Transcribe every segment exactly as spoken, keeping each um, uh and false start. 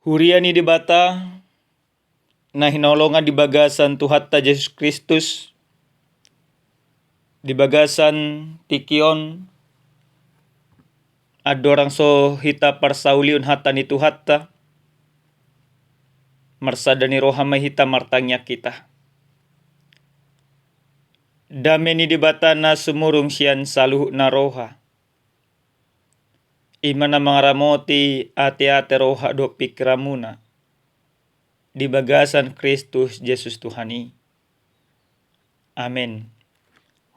Huria ni Debata, na hinaholongan di bagasan Tuhanta Jesus Kristus, di bagasan tingki on, andorang so hita parsaulion hata ni Tuhanta, marsada ni roha ma hita martangiang hita. Dame ni Debata na sumurung sian saluhutna roha, i ma na mangaramoti ateate roha dohot pingkiranmuna di bagasan Kristus Jesus Tuhan i. Amen.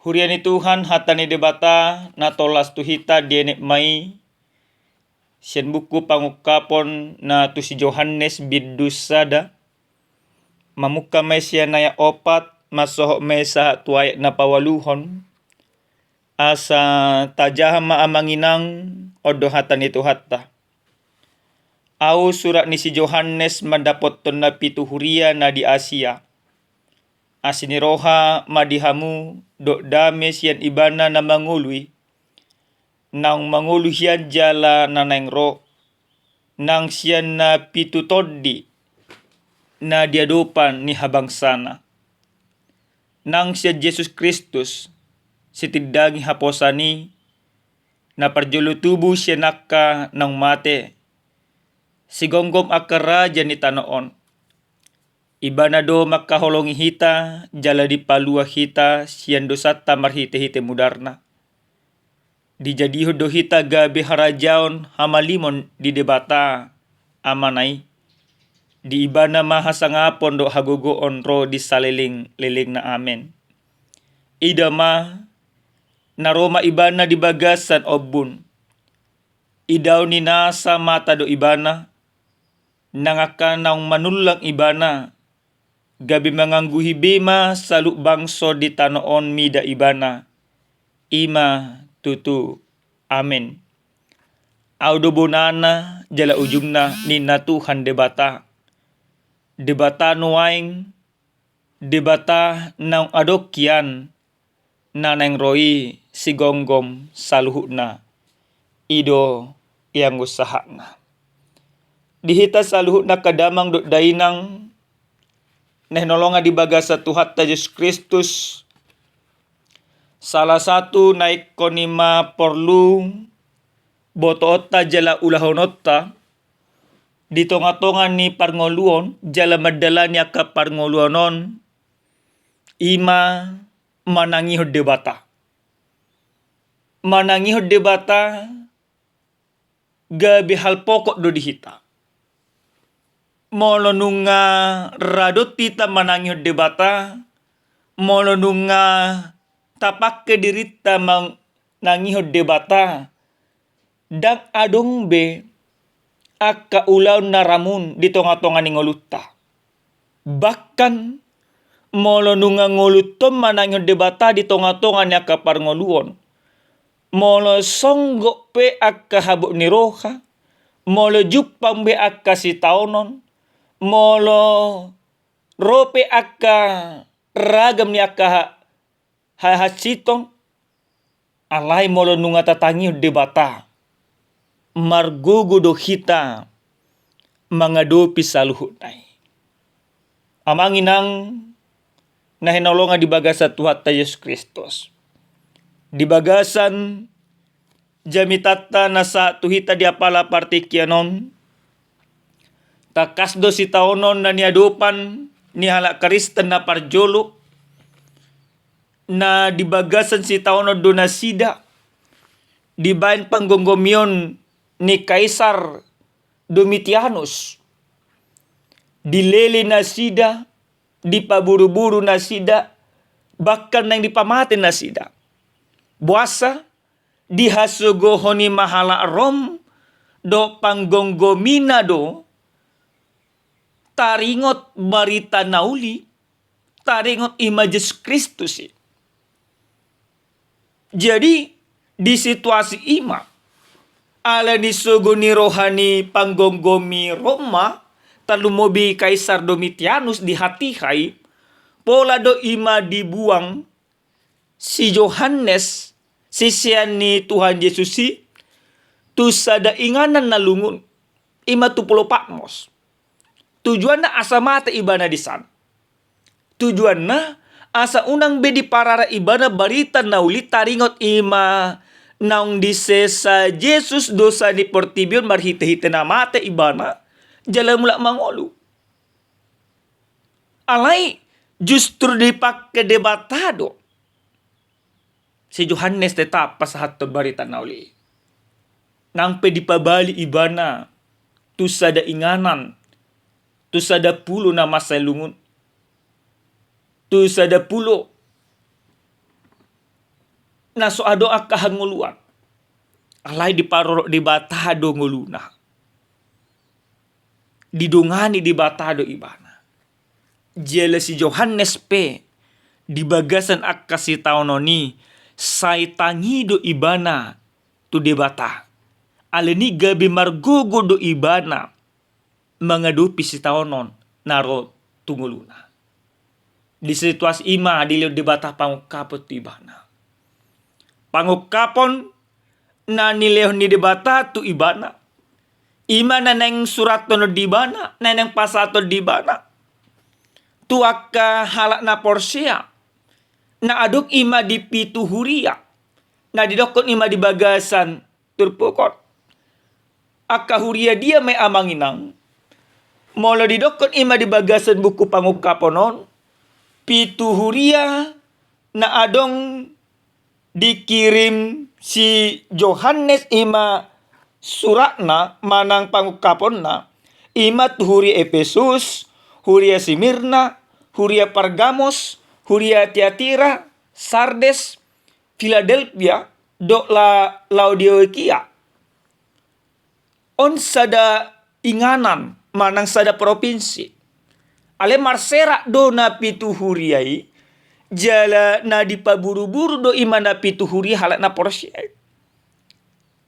Huria ni Tuhan, hata ni Debata na tolhas tu hita dienet ma i sian buku Pangungkapon na tu si Johannes bindu sada, mamungka ma i sian ayat opat, mansohot ma i sahat tu ayat na paualuhon. Asa tajaha ma, amang inang, on do hata ni Tuhanta. Ahu, surat ni si Johannes, mandapothon na pitu huria na di Asia. Asi ni roha ma di hamu dohot dame sian Ibana na mangolu i, naung mangolu hian jala na naeng ro, nang sian na pitu tondi na di adopan ni habangsana, nang sian Jesus Kristus, sitindangi haposan i, na parjolo tubu sian angka naung mate, sigomgom angka raja ni tano on. Ibana do mangkaholongi hita jala dipalua hita sian dosanta marhitehite mudarna. Dijadihon do hita gabe harajaon hamalimon di Debata Amana i. Di Ibana ma hasangapon dohot hagogoon ro di salelenglelengna. Amen. Ida ma, na ro ma Ibana di bagasan ombun. Idaon ni nasa mata do Ibana, nang angka naung manullang Ibana, gabe mangangguhi be ma saluhut bangso di tano on mida Ibana. I ma tutu. Amen. Ahu do bonana jala ujungna, ninna Tuhan Debata. Debata nuaeng, Debata naung adong hian, na naeng ro i sigomgom saluhutna. I do ianggo sahatna. Di hita saluhutna angka damang dohot dainang na hinaholongan di bagasan Tuhanta Jesus Kristus, salah satu na ingkon i ma porlu botoonta jala ulahononta di tongatonga ni parngoluon jala mandalani angka parngoluon on, i ma manangihon Debata. Manangihon Debata gabe hal pokok do di hita. Molo nunga ra dohot hita manangihon Debata, molo nunga tapangke dirinta manangihon Debata, ndang adong be angka ulaon na ramun di tongatonga ni ngolunta. Bahkan, molo nunga ngolunta on manangihon Debata di tongatonga ni angka parngoluon, molo songgop pe angka habot ni roha, molo jumpang be angka sitaonon, molo ro pe angka ragam ni angka ha-, hahansiton, alai molo nunga tatangihon Debata, margogo do hita mangadopi saluhutna i. Amang inang na hinaholongan di bagasan Tuhanta Jesus Kristus, di bagasan jamitanta na sahat tu hita di apala partingkian on, tangkas do sitaonon na niadopan ni halak Kristen na parjolo, na di bagasan sitaonon do nasida dibaen panggomgomion ni Kaisar Domitianus. Dilele nasida, dipaburuburu nasida, bahkan naeng dipamate nasida. Boasa? Dihasogohon i ma halak Rom dohot panggonggomina do taringot barita na uli, taringot i ma Jesus Kristus i. Jadi, di situasi i ma, ala ni sogo ni roha ni panggomgomi Rom ma, tarlumobi Kaisar Domitianus di hatiha i, pola do i ma dibuang si Johannes, sisean ni Tuhan Jesus i, tu sada inganan na lungun, i ma tu Pulo Patmos. Tujuanna asa mate ibana di san. Tujuanna asa unang be diparara ibana barita na uli, taringot i ma naung disesa Jesus dosa ni portibi on marhitehite na mate ibana, jala mulak mangolu. Alai justru dipangke Debata do si Johannes tetap pasahathon barita na uli i. Nang pe dipabali ibana tu sada inganan, tu sada pulo na mansai lungun, tu sada pulo na so adong angka hangoluan, alai diparorot Debata do ngoluna. Didongani Debata do ibana. Jala si Johannes pe di bagasan angka sitaonon i sai tangi do ibana tu Debata. Alani i gabe margogo do ibana mangadopi sitaonon na ro tu ngoluna. Di situasi i ma dilehon Debata pangungkapon tu ibana. Pangungkapon na nilehon ni Debata tu ibana, i ma na naeng surathon di ibana, na naeng pasahathon di ibana tu angka halak na porsea, na adong i ma di pitu huria, na didokkon i ma di bagasan turpuk on. Angka huria dia ma i, amang inang? Molo didokkon i ma di bagasan buku Pangungkapon on, pitu huria na adong dikirim si Johannes i ma suratna manang pangungkaponna, i ma tu huria Epesus, huria Simirna, huria Pargamos, huria Tiatira, Sardes, Filadelpia, dohot La-, Laodiokia. On sada inganan manang sada propinsi. Alai marserak do na pitu huria i, jala na dipaburuburu do i ma na pitu huria halak na porsea i.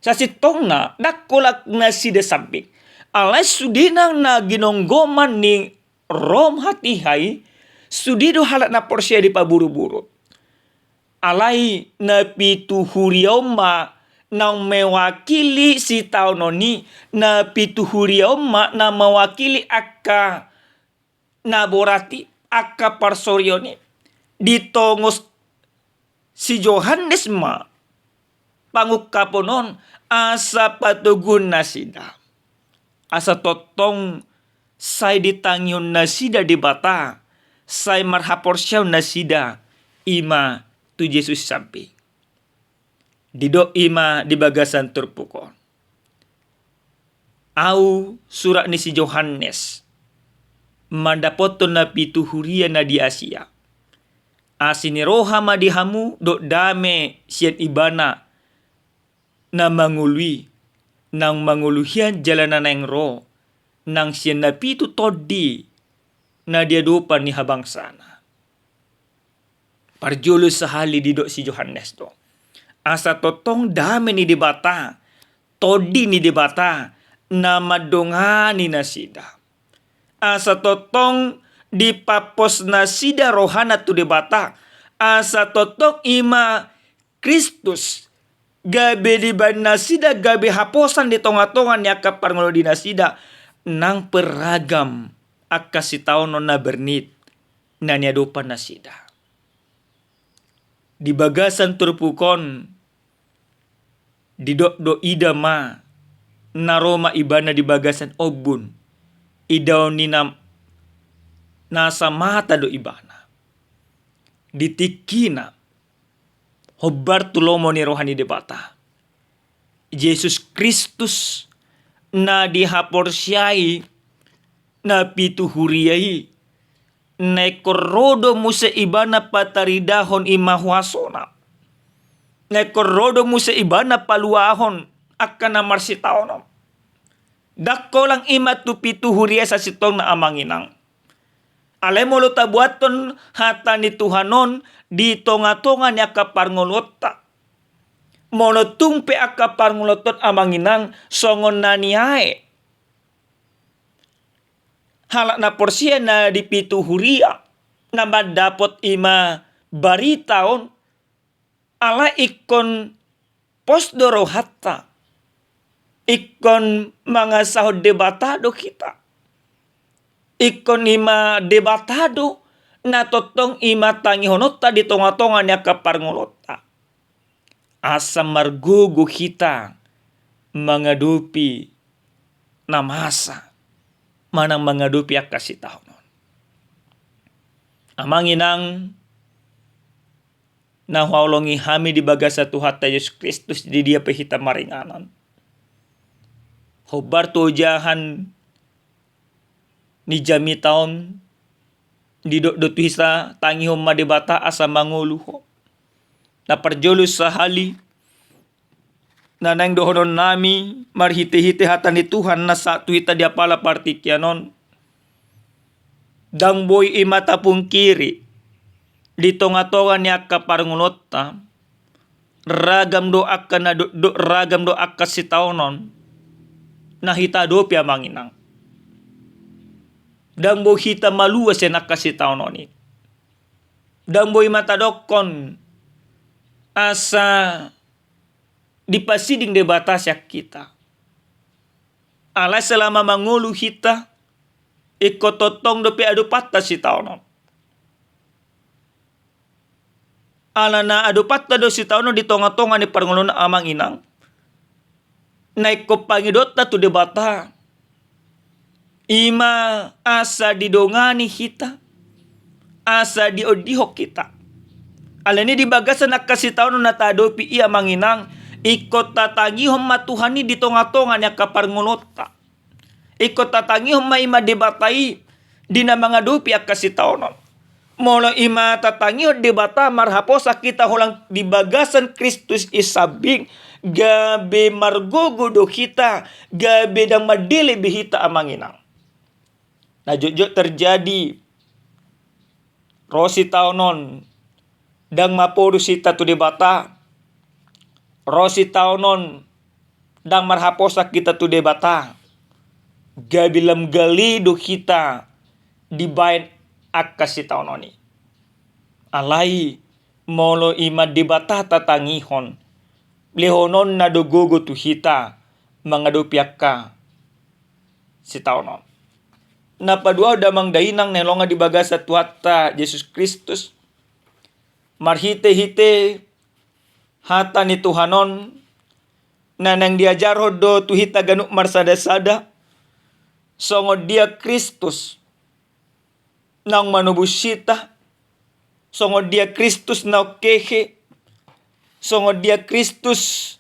Sasintongna ndang holan nasida sambing. Alai sudena na ginonggoman ni Rom hatiha i, sude do halak na porsea dipaburuburu. Alai na pitu huria on ma naung mewakili sitaonon i, na pitu huria on ma na mewakili angka na borat i, angka parsorion i. Ditongos si Johannes ma Pangungkapon on asa patoguhon nasida, asa tongtong sai ditangihon nasida Debata, sai marhaporseaon nasida i ma tu Jesus sambing. Didok i ma di bagasan turpuk on: Ahu, surat ni si Johannes, mandapothon na pitu huria na di Asia. Asi ni roha ma di hamu dohot dame sian Ibana na mangolu i, naung mangolu hian jala na naeng ro, nang sian na pitu tondi na di adopan ni habangsana. Parjolo sahali didok si Johannes do, asa tongtong dame ni Debata, tondi ni Debata na mandongani nasida. Asa tongtong dipapos nasida rohana tu Debata. Asa tongtong i ma Kristus gabe dibaen nasida gabe haposan di tongatonga ni angka parngoluon nasida, nang pe ragam angka sitaonon na bernit na niadopan nasida. Di bagasan turpuk on, didok do, ida ma, na ro ma Ibana di bagasan ombun, idaon ni na, nasa mata do Ibana. Di tingkina, hombar tu lomo ni roha ni Debata, Jesus Kristus na dihaporseai na pitu huria i, na ingkon ro do muse Ibana pataridahon i ma huasona. Na ingkon ro do muse Ibana paluahon angka na marsitaonon. Ndang holan i ma tu pitu huria sasintongna, amang inang. Alai molo tabuathon hata ni Tuhan on di tongatonga ni angka parngoluonta, molo tung pe angka parngoluonta on, amang inang, songon na niae halak na porsea na di pitu huria na mandapot i ma barita on, alai ingkon pos do rohanta, ingkon mangasahon Debata do hita. Ingkon i ma Debata do na tongtong i ma tangihononta di tonga-tonga ni angka parngoluonta, asa margogo hita mangadopi na masa manang mangadopi angka sitaonon. Amang inang na huhaholongi hami di bagasan Tuhanta Jesus Kristus, di dia pe hita maringanan, hombar tu ojahan ni jamita on, didok do tu hita, tangihon ma Debata asa mangolu ho. Na parjolo sahali na naeng dohononnami marhite-hite hata ni Tuhan na sahat tu hita di apala partingkian on, ndang boi i ma tapungkiri, di tonga-tonga ni angka parngoluonta, ragam do angka na dokdok, ragam do angka sitaonon na hita adopi, amang inang. Ndang boi hita malua sian angka sitaonon i. Ndang boi ma tadokkon asa dipasiding Debata sian hita. Alai selama mangolu hita, ingkon tongtong dope adopanta sitaonon. Alana adopanta do sitaonon di tonga-tonga ni parngoluon, amang inang, na ingkon pangidoanta tu Debata i ma asa didongani hita, asa diondihon hita. Alani i di bagasan angka sitaonon na taadopi i, amang inang, ingkon tatangihon ma Tuhan i di tonga-tonga ni angka parngoluonta. Ingkon tatangihon ma i ma Debata i di na mangadopi angka sitaonon. Molo i ma tatangihon Debata marhaposan hita holan di bagasan Kristus i sambing, gabe margogo do hita, gabe ndang mandele be hita, amang inang. Na jotjot terjadi, ro sitaonon ndang maporus hita tu Debata, ro sitaonon ndang marhaposan hita tu Debata, gabe lam gale do hita dibaen angka sitaonon i. Alai molo i ma Debata tatangihon, lehononna do gogo tu hita mangadopi angka sitaonon. Na paduahon, damang dainang na hinaholongan di bagasan Tuhanta Jesus Kristus, marhite-hite hata ni Tuhan on, na naeng diajarhon do tu hita ganup marsada-sada, songon dia Kristus naung manobus hita, songon dia Kristus naung hehe, songon dia Kristus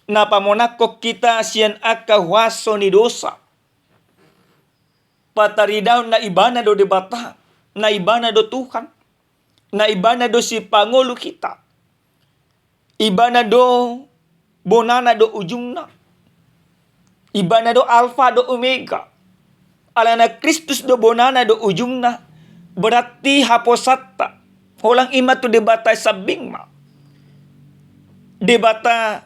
na pamonanghon hita sian angka huaso ni dosa. Pataridahon na Ibana do Debata, na Ibana do Tuhan, na Ibana do sipangolu hita. Ibana do bonana dohot ujungna. Ibana do Alfa dohot Omega. Alana Kristus do bonana dohot ujungna, berarti haposanta holan i ma tu Debata sambing ma. Debata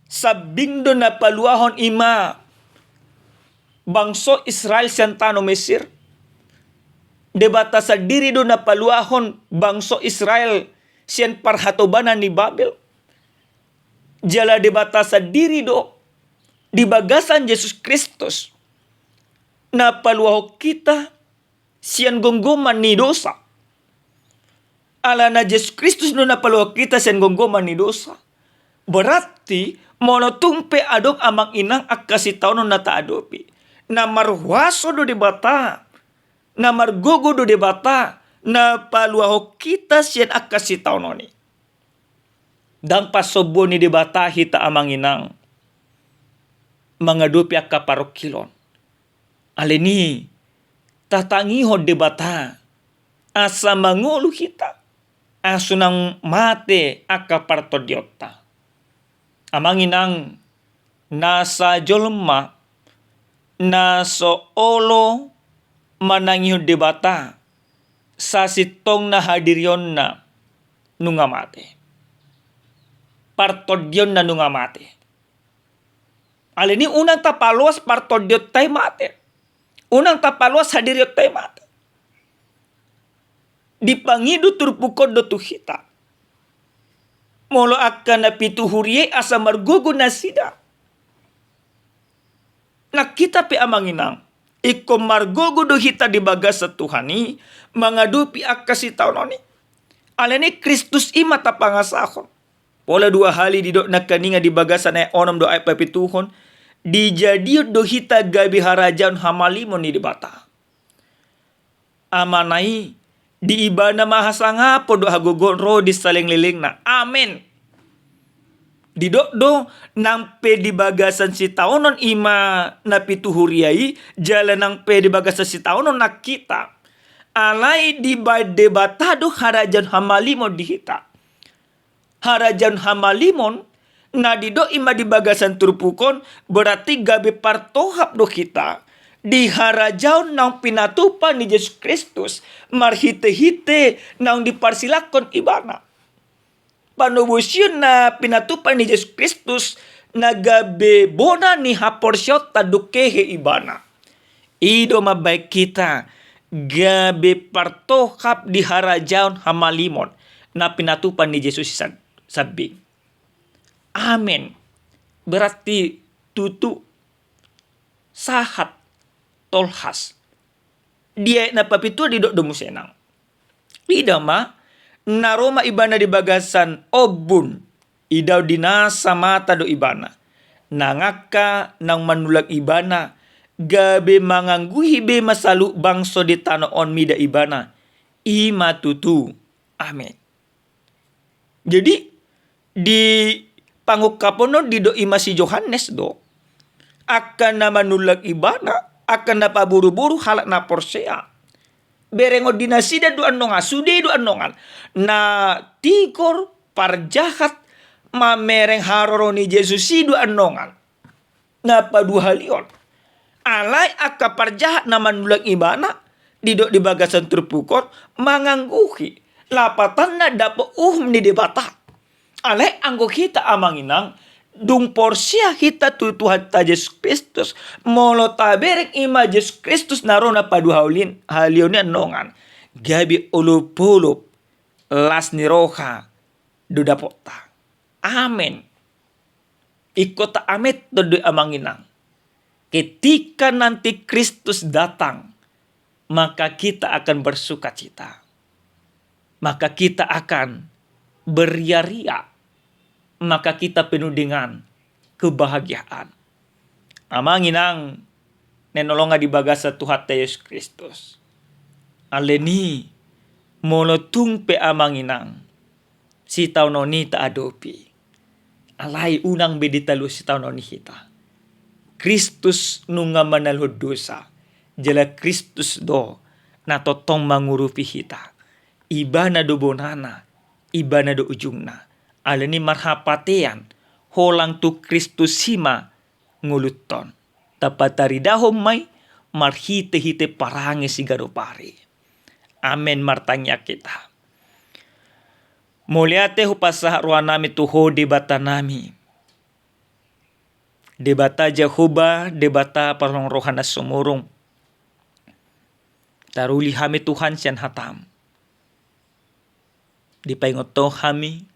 sambing do na paluahon i ma bangso Israel sian tano Mesir. Debata sandiri do na paluahon bangso Israel sian parhatobanan ni Babel. Jala Debata sandiri do di bagasan Jesus Kristus na paluahon hita sian gomgoman ni dosa. Alana Jesus Kristus do na paluahon hita sian gomgoman ni dosa. Berarti molo tung pe adong, amang inang, angka sitaonon na taadopi, na marhuaso do Debata, na margogo do Debata na paluahon hita sian angka sitaonon i. Ndang pasombuon ni Debata hita, amang inang, mangadopi angka parungkilon. Alani i, tatangihon Debata asa mangolu hita, asa unang mate angka partondionta. Amang inang, nasa jolma na so olo manangihon Debata sasintongna hadirionna nunga mate, partondionna nunga mate. Alani i, unang tapaloas partondionta i mate, unang tapaloas hadirionta i mate. Dipangido turpuk on do tu hita, molo angka na pitu huria i asa margogo nasida. Nang hita pe, amang inang, ingkon margogo do hita di bagasan Tuhan i mangadopi angka sitaonon i. Alani Kristus i ma tapangasahon. Pola dua hali didok nangkaningan di bagasan ayat onom dohot ayat papituhon, dijadion do hita gabe harajaon hamalimon ni Debata. Amana i, di Ibana ma hasangapon dohot hagogoon ro di salelenglelengna. Amen. Didok do, nang pe di bagasan sitaonon i ma na pitu huria i, jala nang pe di bagasan sitaonon nang hita, alai dibaen Debata do harajaon hamalimon di hita. Harajaon hamalimon na didok i ma di bagasan turpuk on, berarti gabe partohap do hita di harajaon naung pinatupa ni Jesus Kristus marhitehite naung diparsilangkon Ibana. Panobusion na pinatupa ni Jesus Kristus na gabe bona ni haporseaonta dung hehe Ibana. I do mambaen hita gabe partohap di harajaon hamalimon na pinatupa ni Jesus i san-, sambing. Amen. Berarti tutu, sahat, tolhas. Di ayat na papituhon didok do muse nang, ida ma, na ro ma Ibana di bagasan ombun, ida di nasa mata do Ibana. Nang angka naung manulak Ibana, gabe mangangguhi be ma saluhut bangso di tano on mida Ibana. I ma tutu. Amen. Jadi, di pangungkapon on didok i ma si Johannes do, angka na manulak Ibana, angka na paboruboru halak na porsea. Berengon di nasida do annon, sude do annon na tigor, parjahat, mamereng haroro ni Jesus i do annon na paduahalihon. Alai angka parjahat na manulak Ibana, didok di bagasan turpuk on, mangangguhi, lapatanna dapot uhum ni Debata. Alai anggo hita, Amang Inang, dung porsea hita tu Tuhanta Jesus Kristus, molo tabereng i ma Jesus Kristus na ro na paduahalihon, halihon i annon, gabe olopolop, las ni roha do dapotta. Amen. Ingkon taamethon do i, Amang Inang. Ketika nanti Kristus datang, maka kita akan bersukacita. Maka kita akan beria-ria. Maka kita penuh dengan kebahagiaan. Amang Inang, na hinaholongan di bagasan Tuhanta Jesus Kristus. Alani, molo tung pe, Amang Inang, sitaonon i taadopi. Alai unang be ditaluhon sitaonon i hita. Kristus nunga manaluhon dosa. Jala Kristus do na tongtong mangurupi hita. Ibana do bonana, Ibana do ujungna. Alani marhapatean, holang tu Kristus i ma ngolunta on. Tapataridahon ma i marhitehite parange siganup ari. Amen. Martangiang hita. Mauliate hupasahat rohanami tu Ho Debatanami. Debata Jahowa, Debata parholong roha na sumurung. Taruli hami Tuhan sian hataM. Dipaingot Ho hami,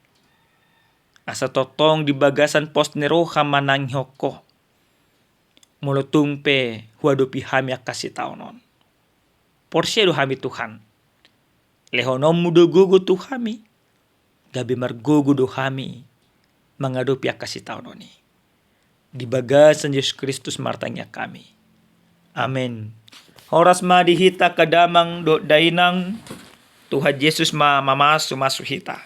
asa tongtong di bagasan pos ni roha manangihon Ho. Molo tung pe huadopi hami angka sitaonon. Porsea do hami Tuhan. Lehononmu do gogo tu hami. Gabe margogo do hami mangadopi angka sitaonon i. Di bagasan Jesus Kristus martangiang hami. Amen. Horas ma di hita angka damang dohot dainang, Tuhan Jesus ma mamasumasu hita.